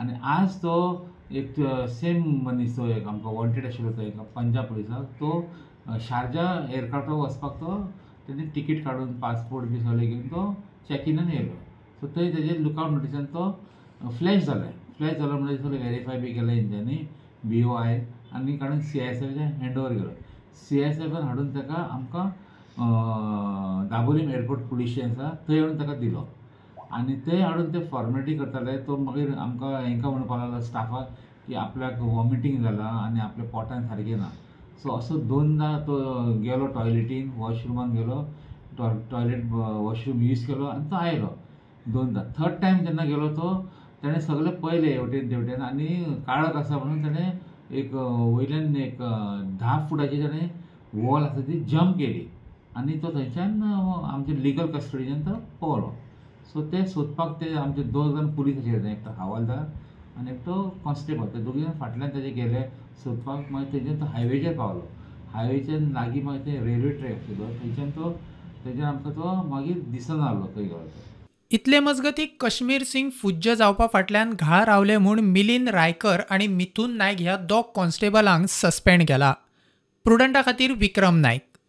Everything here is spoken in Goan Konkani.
आनी आज तो एक सेम मनीस तो एक आमकां वॉन्टेड आशिल्लो तो एक पंजाब पुलिसाक तो शारजा एअरक्राफ्टार वचपाक तो तेणी तिकीट काडून पासपोर्ट बी सगळें घेवन तो चॅकिनान येयलो. सो थंय तेजेर लुकआवट नोटिसान तो फ्लॅश जालें. फ्लॅश जालो म्हणल्यार सगळें वेरीफाय बी केलें तेंच्यांनी BOI आनी काडून CISFच्या हँड ओवर केलो. CISFान हाडून ताका आमकां दाबोलीम एअरपोर्ट पुलीस स्टेशन आसा थंय हाडून ताका दिलो आनी थंय हाडून ते फॉर्मेलिटी करताले. तो मागीर आमकां हेंकां म्हणपाक लागलो स्टाफाक की आपल्याक वॉमिटींग जालां आनी आपल्या पोटान सारकें ना. सो असो दोनदां तो गेलो टॉयलेटीन, वॉशरुमान गेलो, टॉयलेट वॉशरूम यूज केलो आनी तो आयलो दोनदां. थर्ड टायम जेन्ना गेलो तो तेणें सगळें पळयलें हेवटेन तेवटेन आनी काळख आसा म्हणून तेणें एक वयल्यान एक 10 फुटाची तेणें वॉल आसा ती जंप केली आनी तो थंयच्यान आमचे लिगल कस्टडीच्यान तो पावलो. सो ते सोदपाक ते आमचे 2 जाण पुलीस आशिल्ले, एकटो हवालदार आनी एकटो कॉन्स्टेबल. ते दोगूय जाण फाटल्यान तेजे गेले सोदपाक. मागीर तेंच्यान तो हायवेचेर पावलो. हायवेच्यान लागीं मागीर ते रेल्वे ट्रॅक आशिल्लो थंयच्यान तो थंयच्यान आमकां तो मागीर दिसना जालो खंय गेलो तो. इतले मजगती कश्मीर सिंग फुज्ज जावपा फाटल्यान घाळ रावले म्हूण मिलिंद रायकर आनी मिथुन नायक ह्या 2 कॉन्स्टेबलांक सस्पेंड केला. प्रुडंटा खातीर विक्रम नायक.